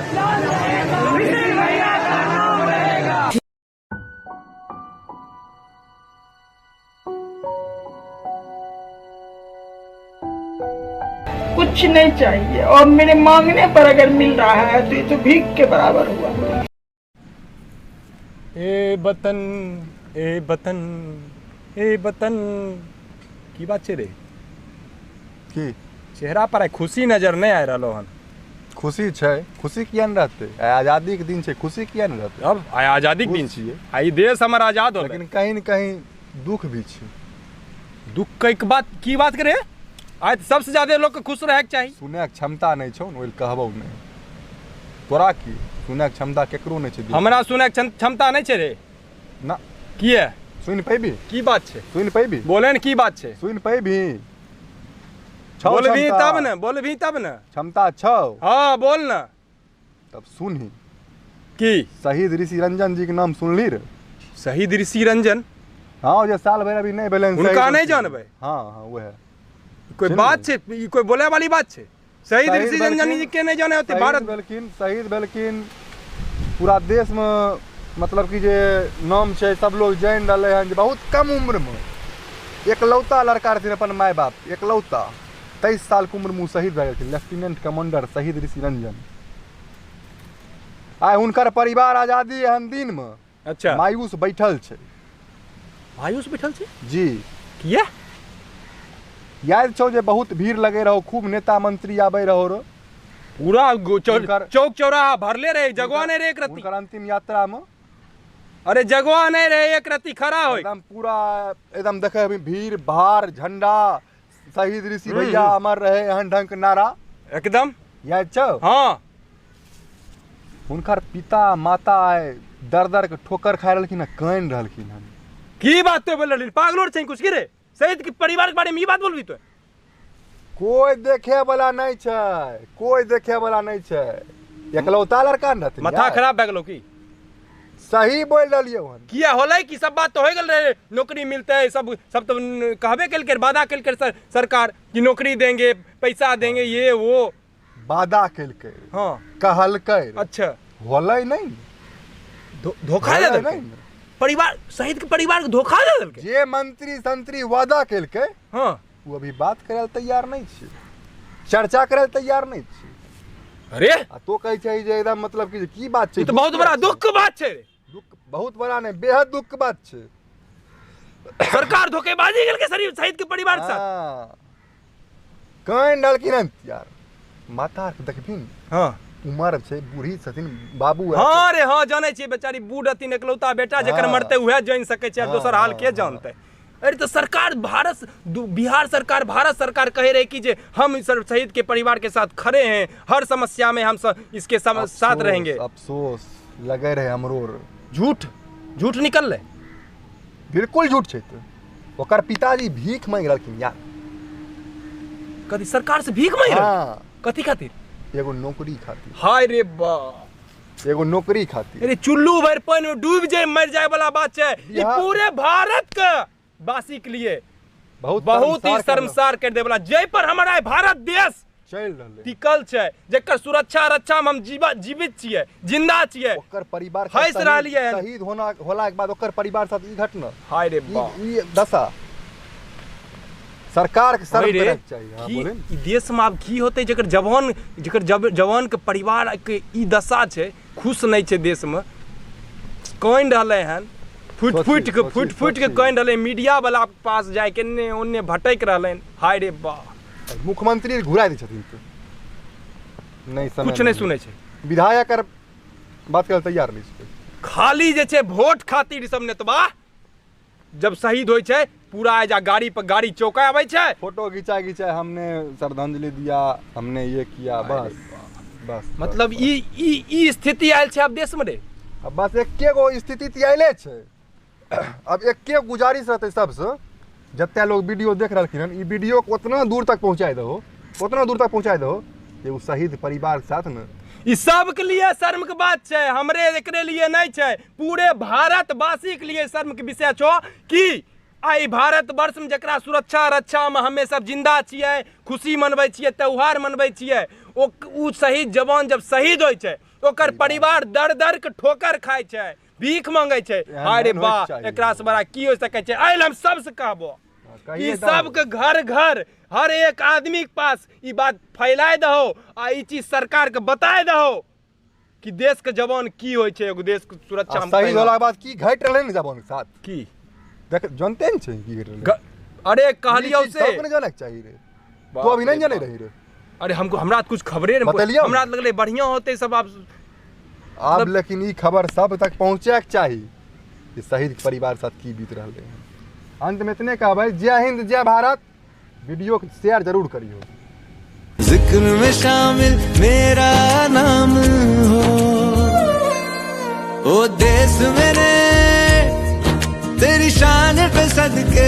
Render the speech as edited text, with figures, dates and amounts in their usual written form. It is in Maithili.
ऋषि भैया का नाम रहेगा। कुछ नहीं चाहिए और मेरे मांगने पर अगर मिल रहा है तो ये तो भीख के बराबर हुआ। ए वतन, ए वतन, ए वतन, की बात छै रे? की? चेहरा पर आइ खुशी नजर नहि आबि रहलो हन। खुशी छै, खुशी किया नहि रहतै? आइ आजादीके दिन छै, खुशी किया नहि रहतै? अब आइ आजादीके दिन खुश छियै। आइ देश हमर आजाद होलै। लेकिन कहीं ने कहीं दुख भी छै। दुख के बात की बात करे? आइ तऽ सबसे ज्यादा लोकके खुश रहैके चाही। सुनैके क्षमता नहि छौ ने, ओहि लए कहबौ नहि। तोरा की सुनैके क्षमता केकरो नहि छै। हमरा सुनैके क्षमता नहि छै रे। ना। किया? सुनि पैबी? की बात छै? सुनि पैबी? बोले ने की बात छै? सुनि पैबी? बोलबी तब ने, बोलबी तब ने। क्षमता छौ? हाँ बोल ना। तब सुनही। की? शहीद ऋषि रंजन जी के नाम सुनली रे? शहीद ऋषि रंजन? हाँ, जे साल भरि अभी नहि भेलै। हुनका नहि जानबै? हाँ हाँ वएह। कोई बात छै? ई कोई बोले वाली बात छै? शहीद ऋषि रंजन जी के नहि जाने होते भारत भेलखिन, शहीद भेलखिन पूरा देश में, मतलब कि जे नाम छै सब लोग जानि रहलै हन जे बहुत कम उम्र में एकलौता लड़का रहथिन अपन माय बाप, एकलौता 23 साल के उम्र में ओ शहीद भए गेलखिन, लेफ्टिनेंट कमांडर शहीद ऋषि रंजन। आइ हुनकर परिवार आजादी एहन दिन में अच्छा मायूस बैठल छै। मायूस बैठल छै? जी। किया? याद छौ जे बहुत भीड़ लगे रहो, खूब नेता मंत्री आबै रहो रो, पूरा चौक चौराहा भरले रहे, जगह नहीं रहे एक रत्ती। हुनकर अंतिम यात्रा में अरे जगह नहीं रहे एक रत्ती खड़ा हो एकदम पूरा एकदम देखे अभी भीड़ भाड़ झंडा शहीद ऋषि भैया अमर रहे एहन ढंग के नारा एकदम। याद छौ? हाँ। हुनकर पिता माता आइ दर दर के ठोकर खा रहलखिन, कानि रहलखिन हन। की बात तो बोल रहली? पागलो छै कुछ की रे? शहीद के परिवार के बारे में ई बात बोलबी तो? कोई देखे वाला नहीं छै, कोई देखे वाला नहीं छै, एकलौता लड़का न रहथिन। माथा खराब भए गेलो की? सही बोल रहलियै हन। किया होलै कि सब बात तो हो गेल रहे, नौकरी मिलतै सब सब तो कहबे केलकै, वादा केलकै सरकार कि नौकरी देंगे, पैसा देंगे, ये वो वादा केलकै। हाँ कहलकै। अच्छा होलै नहीं, धोखा दे देलकै परिवार, शहीद के परिवार के धोखा दे देलकै। जे मंत्री संत्री वादा केलकै हाँ वो अभी बात करे ल तैयार नहीं छै, चर्चा करे ल तैयार नहीं छै। अरे आ तो कहै छै जे एकदम मतलब कि की बात छै? ई तो बहुत बड़ा दुख के बात छै। दुख बहुत बड़ा नहीं, बेहद दुख के बात छै। सरकार धोखेबाजी केलकै शहीद के परिवार के साथ। कानि रहलखिन हन यार, माता के देखबिन। हाँ उमर छै, बूढ़ी छथिन बाबू। हाँ रे हाँ जानै छियै, बेचारी बूढ़ हथिन, एकलौता बेटा जकर मरतै उएह जानि सकै छै, दोसर हाल के जानतै? अरे तो सरकार भारत बिहार सरकार भारत सरकार कहे रहे कि जे हम शहीद के परिवार के साथ खड़े हैं, हर समस्या में हम सब इसके साथ रहेंगे। अफसोस लगे रहे हमरो। झूठ झूठ निकल रहे, बिल्कुल झूठ छै। तो ओकर पिताजी भीख मांगि रहलखिन यार। कथी सरकार से भीख मांगि रहल? कथी खातिर? एगो नौकरी खातिर। हाय रे बा, एगो नौकरी खातिर। अरे चुल्लू भरि पानि में डूबि जाय मरि जाय वाला बात छै। ई पूरे भारत के वासी के लिए बहुत बहुत ही शर्मसार कर दे वाला, जय पर हमारा भारत देश चलि रहलै, टिकल छै, जकर सुरक्षा रक्षा में हम जीवित छियै, जिंदा छियै। ओकर परिवार हँसि रहलियै। शहीद होना होला के बाद ओकर परिवार साथ ई घटना, हाय रे बा, ई दशा सरकार के शर्म करैके चाही। हाँ बोले ई देश में आब की होतै? जकर जवान, जकर जवान के परिवार के ई दशा छै, खुश नहि छै देश में, कानि रहलै हन, फुटि फुटि के फुटि फुटि के कानि रहलै, मीडिया वाला पास जाइके एन्ने ओन्ने भटकि रहलै। हाय रे बा, मुख्यमंत्री घुरा दै छथिन तऽ नहि कुछ नहि सुनै छै, विधायक आर बात करै तैयार नहि छै। खाली जे छै वोट खातिर सब नेतबा जब शहीद होइ छै पूरा एजा गाड़ी पर गाड़ी चौका आबै छै, फोटो घिचा घिचा हमने श्रद्धांजलि दिया, हमने ये किया, बस बस। मतलब ई ई ई स्थिति आयल छै आब देश में रे। अब बस एके गो स्थिति तऽ आयले छै। अब एके गुजारिश रहतै सबसे, जते लोग वीडियो देख रहलखिन हन, ई वीडियो के उतना दूर तक पहुंचाई दहो, उतना दूर तक पहुंचाई दहो जे ओ शहीद परिवार के साथ ने। ई सबके लिए शर्म के बात छै, हमरे एकरे लिए नहीं छै, पूरे भारतवासी के लिए शर्म के विषय छो कि आइ भारत वर्ष में जकरा सुरक्षा रक्षा में हमे सब जिंदा छियै, खुशी मनबै छियै, त्योहार मनबै छियै, ओ शहीद जवान जब शहीद होइ छै ओकर परिवार दर दर के ठोकर खाइ छै, भीख मांगै छै। एहन अरे नहि बा, होइके चाही। एकरा से बड़ा की हो सकै छै? एहि लए हम सबसे कहबो कहिए ई दहो। सबके घर घर हर एक आदमी के पास ई बात फैलाय दहो आ ई चीज सरकार के बताय दहो कि देश के जवान की होइ छै, एगो देश के सुरक्षा आ हम शहीद केना- होला के बाद की घटि रहलै ने जवान के साथ, की देख जानते ने छै की घटि रहलै। अरे कहलियौ ई चीज से सबके नहि जानै के चाही रे, तू अभी नहीं जानै रही रे। अरे हमको हमरा तऽ कुछ खबरे नहीं बतेलियौ। हमरा तऽ लगलै बढ़िया होतै सब आब। आब लेकिन ई खबर सब तक पहुँचे के चाही कि शहीद के परिवार साथ की बीत रहलै हन। अंत में इतने कहबै, जय हिंद जय भारत। वीडियो के शेयर जरूर करियो। जिक्र में शामिल मेरा नाम हो, ओ देश मेरे तेरी शान पे सदके।